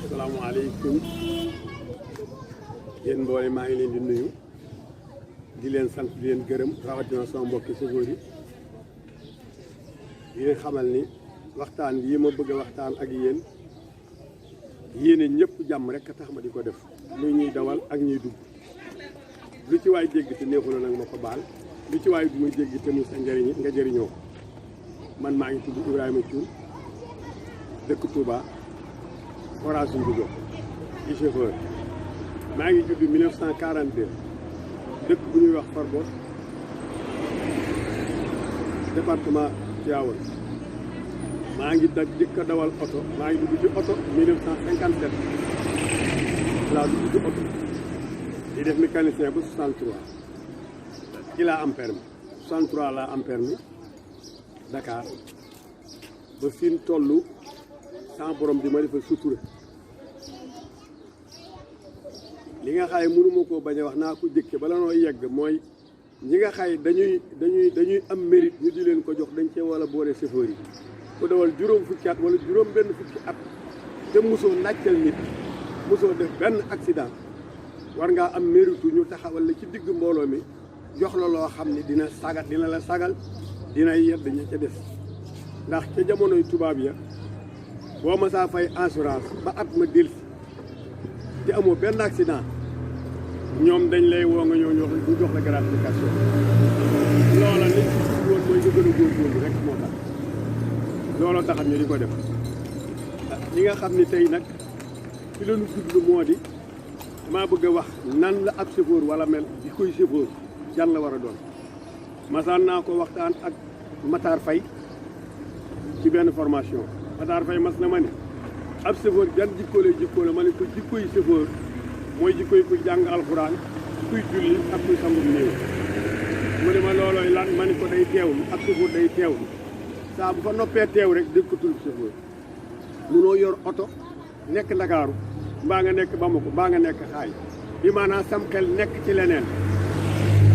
asalaamaaleykum yéen mboole maa ngi leen di nuyu di leen sant di leen gërëm rawatina sama mbokki chauffeur yi di leen xamal ni waxtaan yi ma bëgg a waxtaan ak yéen yéene ñëpp jàmm rek a tax ma di ko def muy ñuy dawal ak ñuy dugg lu ci waay dégg te neexul nag ma ko baal lu ci waay du muy dégg te mu sa njëriñ nga jëriñoo man maa ngi tudd Ibrahima Thioune dëkk Touba forage su Ndiouga di chauffeur maa ngi judd 1942 dëkk bu ñuy wax Farbos département Tivaouane maa ngi jëkk a dawal oto maa ngi dugg ci oto 1957 laa dugg ci oto di def mécanicien ba 63 ci laa am permis 63 laa am permis Dakar ba fi mu toll sans borom di ma defal sutura li nga xaye mënuma koo bañ a wax naa ko jëkke bala noo yegg mooy ñi nga xaye dañuy am mérite ñu di leen ko jox dañ cee wala boole chauffeur yi ku dawal juróom fukki at wala juróom benn fukki at te mosoo nàccal nit mosoo def benn accident war ngaa am mérite ñu taxawal la ci digg mbooloo mi jox la loo xam ne dina la sagal dina yedd ña ca des ndax ca jamonoy tubaab ya boo ma saa fay assurance ba at ma delsi te amoo benn accident ñoom dañ lay woo nga ñëw ñu jox la gratification loola liñ ci woon mooy nga gën a góorgóorlu rek moo tax looloo taxam ñu di ko def li nga xam ni tey nag ci la ñu jublu moo di maa bëgg a wax nan la ab chauffeur wala mel di koy chauffeur jan la war a doon masaan naa ko waxtaan ak Matar Faye ci benn formation Matar Faye mas na ma ne ab chauffeur jan jikkoo la ma ne ko jikkoy chauffeur mooy jikkoy ku jàng alxuraan kuy julli ak kuy sangu néew mu ne ma loolooy lan ma ne ko day teewlu ab chauffeur day teewlu saa bu fa noppee teew rek dëkkatul chauffeur munoo yor oto nekk Ndakaaru mbaa nga nekk Bamako mbaa nga nekk xaay bi maanaam sam xel nekk ci leneen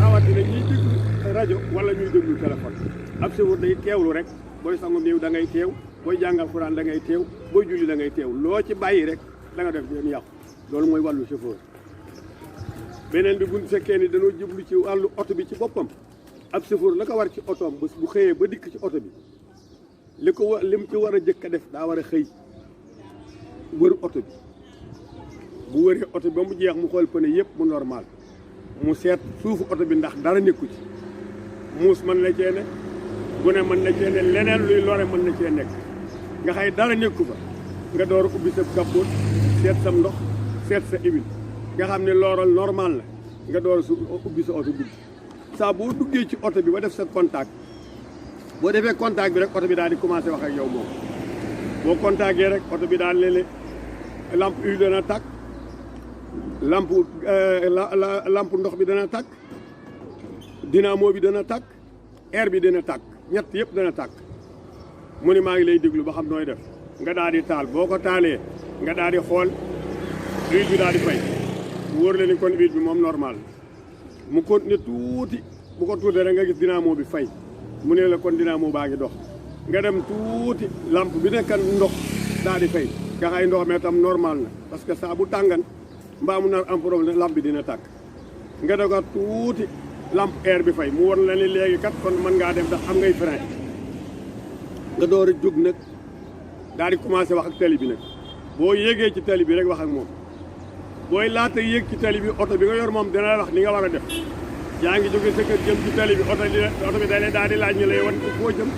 rawatina ñuy déglu rajo wala ñuy déglu téléphone ab chauffeur day teewlu rek booy sangu néew da ngay teew booy jàngal Alxuraan da ngay teew booy julli da ngay teew loo ci bàyyi rek da nga def leen yàqu loolu mooy wàllu chauffeur beneen bi bu fekkee ni dañoo jublu ci wàllu oto bi ci boppam ab chauffeur la ko war ci otoom bés bu xëyee ba dikk ci oto bi lim ci war a jëkk a def daa war a xëy wër oto bi bu wëree oto bi ba mu jeex mu xool pneu yëpp mu normal mu seet suufu oto bi ndax dara nekku ci muus mën na cee ne gune mën na cee ne leneen luy lore mën na cee nekk nga xay dara nekku fa nga door ubbi sa capot seet sam ndox seet sa huile nga xam ne loolu normal la nga door su ubbi sa oto dugg saa boo duggee ci oto bi ba def sa contact boo defee contact bi rek oto bi daal di commencé wax ak yow moom boo contactee rek oto bi daal léeg-léeg lampe huile dana tàkk lampe ndox bi dana tàkk dynamo bi dana tàkk air bi dana tàkk ñett yëpp dana tàkk mu ne maa ngi lay déglu ba xam nooy def nga daal di taal boo ko taalee nga daal di xool huile bi daal di fay mu wóor la ni kon huile bi moom normal mu continuer tuuti bu ko tuutee rek nga gis dynamo bi fay mu ne la kon dynamo baa ngi dox nga dem tuuti lampe bi nekkan ndox daal di fay nga xay ndox mais tam normal na parce que saa bu tàngan mbaa mu nar am problème lampe bi dina tàkk nga dogat tuuti lampe air bi fay mu won la ni léegi kat kon mën ngaa dem ndax am ngay frein nga door a jóg nag daal di commencé wax ak tali bi nag boo yéegee ci tali bi rek wax ak moom booy laata yéeg ci tali bi oto bi nga yor moom dina la wax ni nga war a def yaa ngi jóge sa kër jëm ci tali bi oto bi daal di laaj ñu lay wan foo jëm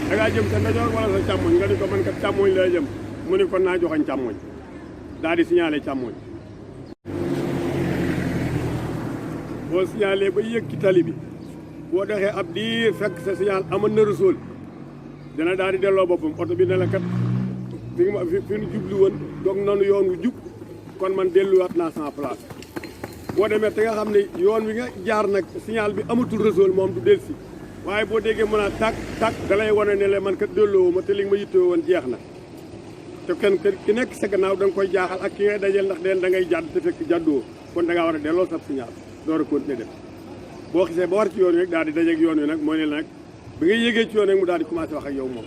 da ngaa jëm sa ndajoor wala sa càmmoñ nga di ko man kat càmmoñ lay jëm mu ni kon naa joxañ càmmoñ daal di signalé càmmoñ boo signalé ba yéeg ci tali bi boo doxee ab diir fekk sa signal amoon na resool dina daal di delloo boppam oto bi ne la kat fi nu jublu woon doog nanu yoon wu jub kon man delluwaat naa sama place boo demee te nga xam ne yoon wi nga jaar nag signal bi amatul resool moom du delsi waaye boo déggee mën a tàkk da lay wane ne la man kat delloo ma te li nga ma yittoo woon jeex na te kenn ki nekk sa gannaaw da nga koy jaaxal ak ki ngay dajeel ndax da ngay jàdd te fekk jàddoo kon da ngaa war a delloo sa signal door a continuer dem boo xisee ba war ci yoon wi rek daal di dajeeg yoon wi nag mooy ne la nag bi nga yégee ci yoon rek mu daal di commencé wax ak yow moom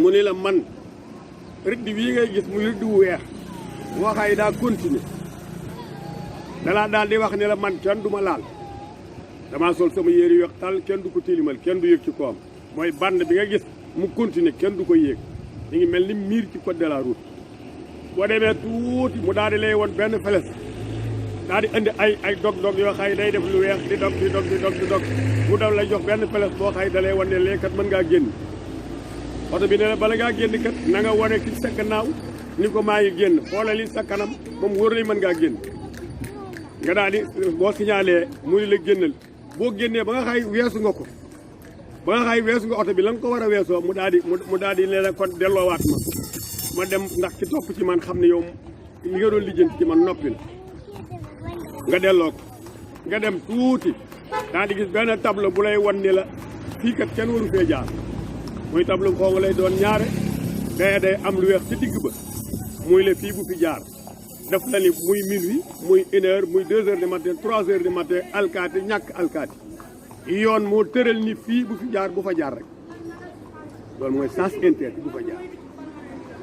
mu ne la man rëdd wii ngay gis muy rëdd wu weex boo xay daa continuer dalaa daal di wax ne la man kenn du ma laal damaa sol sama yére yu tal kenn du ko tilimal kenn du yëg ci koom mooy bande bi nga gis mu continuer kenn du ko yéeg ñu ngi mel ni miir ci code de la route boo demee tuuti mu daal di lay woon benn feles daal di indi ay dog-dog yoo xay day def lu weex di dog mu daw lay jox benn feles boo xay da lay wan ne léegi kat mën ngaa génn oto bi ne la bala ngaa génn kat na nga wane ci sa gannaaw ni ko maa ngi génn xoolal li sa kanam moom wóor na mën ngaa génn nga daal di boo signalé muy la génnal boo génnee ba nga xay weesu nga ko ba nga xay weesu nga oto bi la nga ko war a weesoo mu daal di leen kon delloowaat ma dem ndax ci topp ci man xam ne yow li nga doon lijjanti ci man noppi na nga delloo ko nga dem tuuti daal di gis benn tableau bu lay wan ni la fii kat kenn waru fee jaar muy tableau xonq lay doon ñaare day am lu weex ci digg ba muy la fii bu fi jaar daf la ni muy minuit muy 1 heure muy 2 heures du matin 3 heures du matin alkaati ñàkk alkaati yoon moo tëral ni fii bu fi jaar bu fa jaar rek loolu mooy sens interdit bu fa jaar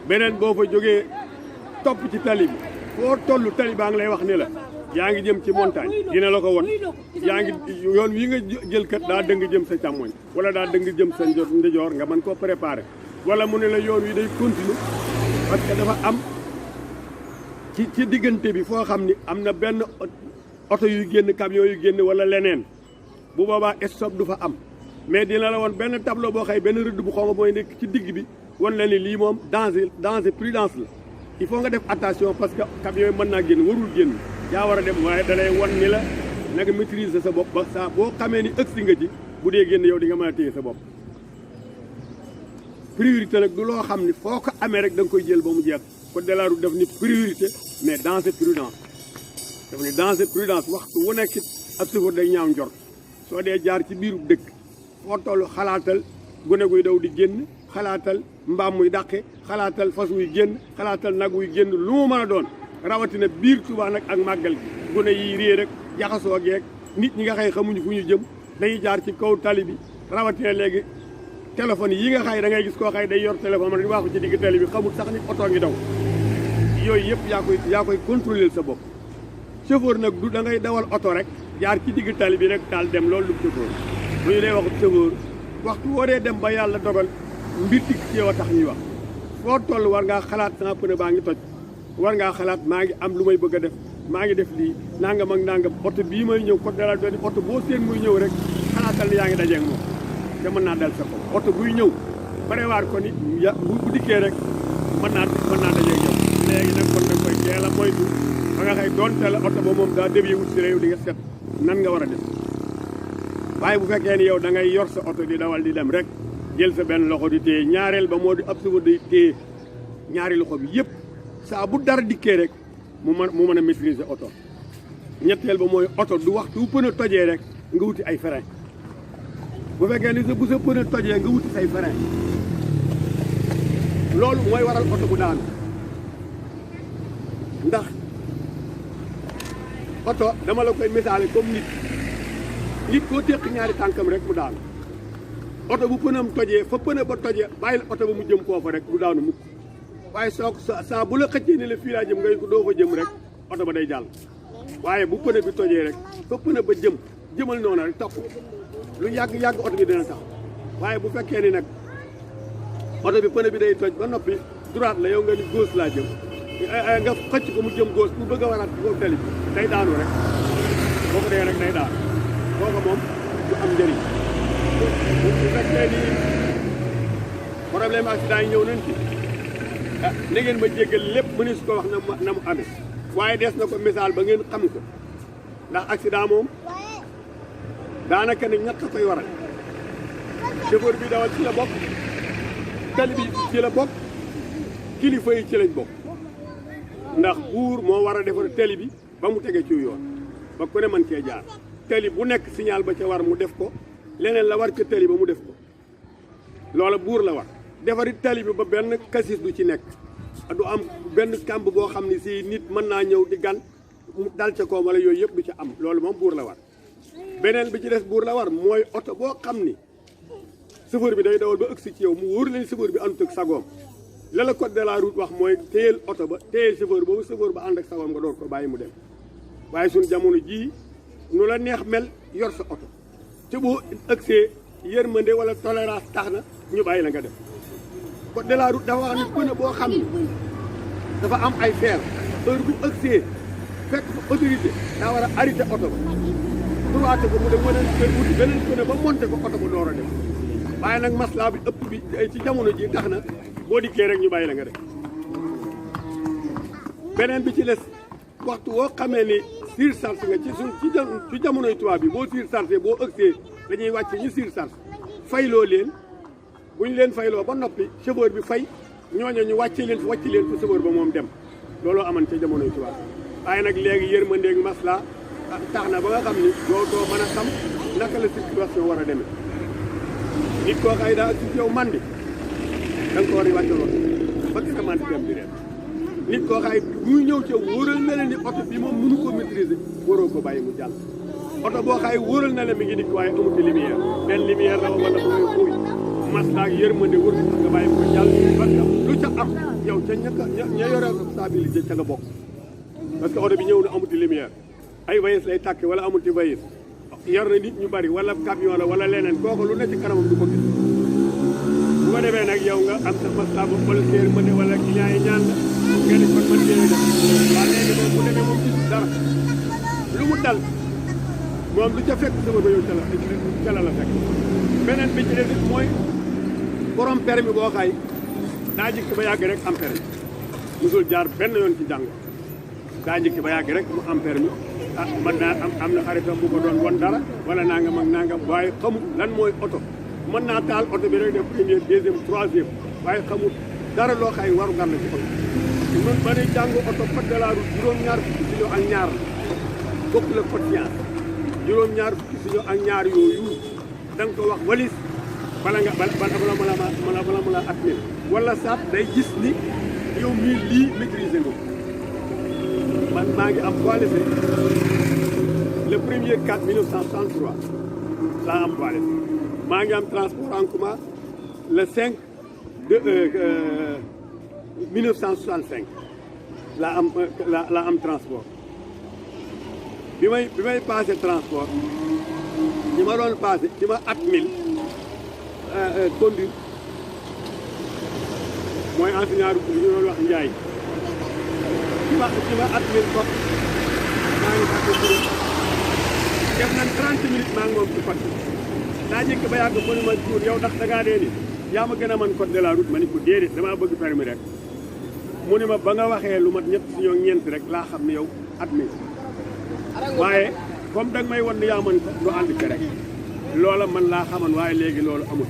beneen boo fa jógee topp ci tali bi foo toll tali baa ngi lay wax ni la yaa ngi jëm ci montagne dina la ko won yaa ngi yoon wi nga jël kat daa dëng jëm sa càmmoñ wala daa dëng jëm sa ndijoor nga mën koo préparer wala mu ne la yoon wi day continuer parce que dafa am ci diggante bi foo xam ni am na benn oto yuy génn camion yu génn wala leneen bu boobaa stop du fa am mais dina la woon benn tableau boo xëy benn rëdd bu xonq mooy nekk ci digg bi wan la ni lii moom danger prudence la il faut nga def attention parce que camion yi mën naa génn warul génn yaa war a dem waaye da lay wan ni la na nga maîtriser sa bopp ba saa boo xamee ni ëgsi nga ji bu dee génn yow di nga mën a téye sa bopp priorité nag du loo xam ni foo ko amee rek da nga koy jël ba mu jeex code de la route daf ni priorité mais danger prudence daf ni danger prudence waxtu wu nekk ab sëfoor day ñaaw njort soo dee jaar ci biiru dëkk foo toll xalaatal gune guy daw di génn xalaatal mbaam muy dàqe xalaatal fas wuy génn xalaatal nag wuy génn lu mu mën a doon rawatina biir Tuubaa nag ak màggal gi gune yi réer rek jaxasoo geeg nit ñi nga xëy xamuñu fu ñu jëm dañuy jaar ci kaw tali bi rawatina léegi téléphone yi nga xay da ngay gis koo xay day yor téléphone man di waaxu ci digg tali bi xamul sax ni oto ngi daw yooyu yëpp yaa koy contrôler sa bopp chauffeur nag du da ngay dawal oto rek jaar ci digg tali bi rek taal dem loolu lu chauffeur bu ñu dee waxu chauffeur waxtu woo dee dem ba yàlla dogal mbir dikk ci yow a tax ñuy wax foo toll war ngaa xalaat sama pneu baa ngi toj war ngaa xalaat maa ngi am lu may bëgg a def maa ngi def lii nangam ak nangam oto bii may ñëw code de la route oto boo seen muy ñëw rek xalaatal ni yaa ngi dajeeg moom te mën naa dal sa kaw oto buy ñëw prévoir ko ni bu dikkee rek mën naa dajeeg yow léegi nag kon nag koy teel a moytu ba nga xëy doonte la oto ba moom daa dévié wut si réew di nga set nan nga war a def waaye bu fekkee ni yow da ngay yor sa oto di dawal di dem rek jël sa benn loxo di téye ñaareel ba moo di ab suba day téye ñaari loxo bi yëpp saa bu dara dikkee rek mu mën a maîtriser oto ñetteel ba mooy oto du waxtu bu pneu tojee rek nga wuti ay frein bu fekkee ni bu sa pneu tojee nga wuti say frein loolu mooy waral oto bu daanu ndax oto dama la koy misaale comme nit koo téq ñaari tànkam rek mu daanu oto bu pënam tojee fa pëne ba tojee bàyyil oto ba mu jëm foofa rek du daanu mukk waaye saa bu la xëccee ni la fii laa jëm ngay ko doo fa jëm rek oto ba day jàll waaye bu pëne bi tojee rek fa pëne ba jëmal noonu rek topp lu yàgg oto bi dina tax waaye bu fekkee ni nag oto bi pëne bi day toj ba noppi droite la yow nga ni gauche laa jëm nga xëcc ko mu jëm gauche bu bëgg a waraat ci kaw tali bi day daanu rek boo ko dee rek day daanu kooku moom du am njëriñ bu fekkee ni problème accident yi ñëw nañ ci na ngeen ma jéggal lépp mënees ko wax na mu amee waaye des na ko misaal ba ngeen xam ko ndax accident moom daanaka ne ñett koy waral chauffeur bi dawal ci la bokk tali bi ci la bokk kilifa yi ci lañ bokk ndax buur moo war a defar tali bi ba mu tege ci yoon ba ku ne mën cee jaar tali bu nekk signal ba ca war mu def ko leneen la war ca tali ba mu def ko loola buur la war defari tali bi ba benn kasis du ci nekk du am benn kàmb boo xam ne si nit mën naa ñëw di gan mu dal ca koom wala yooyu yëpp du ci am loolu moom buur la war beneen bi ci des buur la war mooy oto boo xam ni chauffeur bi day dawal ba ëgsi ci yow mu wóor leen chauffeur bi àndut ak sagoom la la code de la route wax mooy téyel oto ba téyel chauffeur boobu chauffeur ba ànd ak sawam nga door ko bàyyi mu dem waaye suñ jamono jii nu la neex mel yor sa oto te boo ëgsee yërmande wala tolérance tax na ñu bàyyi la nga dem code de la route dafa wax ne pneu boo xam ne dafa am ay fer heure bu ëgsee fekk fa autorité daa war a arrêté oto ba droité ko mu dem wuti beneen pneu ba monté ko oto ba door a dem waaye nag maslaa bi ëpp bi ci jamono ji tax na boo dikkee rek ñu bàyyi la nga def beneen bi ci des waxtu woo xamee ni surcharge nga ci jamonoy tubaab bi boo surchargé boo ëgsee dañuy wàcc ñu surcharge fayloo leen bu ñu leen fayloo ba noppi chauffeur bi fay ñooñu ñu wàcce leen fa chauffeur ba moom dem looloo aman ca jamonoy tubaab waaye nag léegi yërmandeeg masla tax na ba nga xam ni doo mën a xam naka la circulation war a demee nit koo xay daa ci yow mandi da nga ko war a wàccaloon ba gis nga mandi dem di reer nit koo xay muy ñëw ca wóoral na leen ni oto bi moom mënu ko maîtriser waroo ko bàyyi mu jàll oto boo xay wóoral na leen mi ngi dikk waaye amuti lumière benn lumière la wala bu ngay xuuy masla ak yërmande wër nga bàyyi ko jàll parce que lu ca am yow ca ña yore stabilité ca nga bokk parce que oto bi ñëw na amuti lumière ay vayes lay tàkke wala amuti vayes yor na nit ñu bari wala camion la wala leneen kooku lu ne ci kanamam du ko gis bu ko defee nag yow nga am sa masla ba wala séer mëne wala client yi ñaan la nga ne kon man dee def waa léegi moom bu demee moom gisul dara lu mu dal moom lu ca fekk sama ba yow ca la fekk beneen bi ci des mooy borom permis boo xay daa jikki ba yàgg rek am permis musul jaar benn yoon ci jàng daa jikki ba yàgg rek mu am permis man naa am na xaritam bu ko doon won dara wala nangam ak nangam waaye xamul lan mooy oto mën naa taal oto bi rek def premier deuxième troisième waaye xamul dara loo xay waru gar la ci oto ñun ba nuy jàng oto code de la route juróom-ñaar fukki siño ak ñaar bokk la code science juróom-ñaar fukki siño ak ñaar yooyu da nga ko wax walis bala nga bala mu la atmil wala saat day gis ni yow mii lii maîtriser nga man maa ngi am poids léger le premier 4 1963 laa am poids léger maa ngi am transport en commun le 5 de 1965 laa am transport bi may passé transport ñi ma doon passé ci ma at mil conduite mooy enseignant bu ñu doon wax Ndiaye ci ma at mil bopp maa ngi fàtte def nañ 30 minutes maa ngi moom ci fàtte daa njëkk ba yàgg mu ne ma tuur yow ndax da ngaa dee ni yaa ma gën a mën code de la route ma ni ko déedéet damaa bëgg permis rek mu ne ma ba nga waxee lu mat ñett si ñoo ñeent rek laa xam ne yow at mi waaye comme danga may won ne yaa mën ko lu ànd ke rek loola man laa xaman waaye léegi loolu amul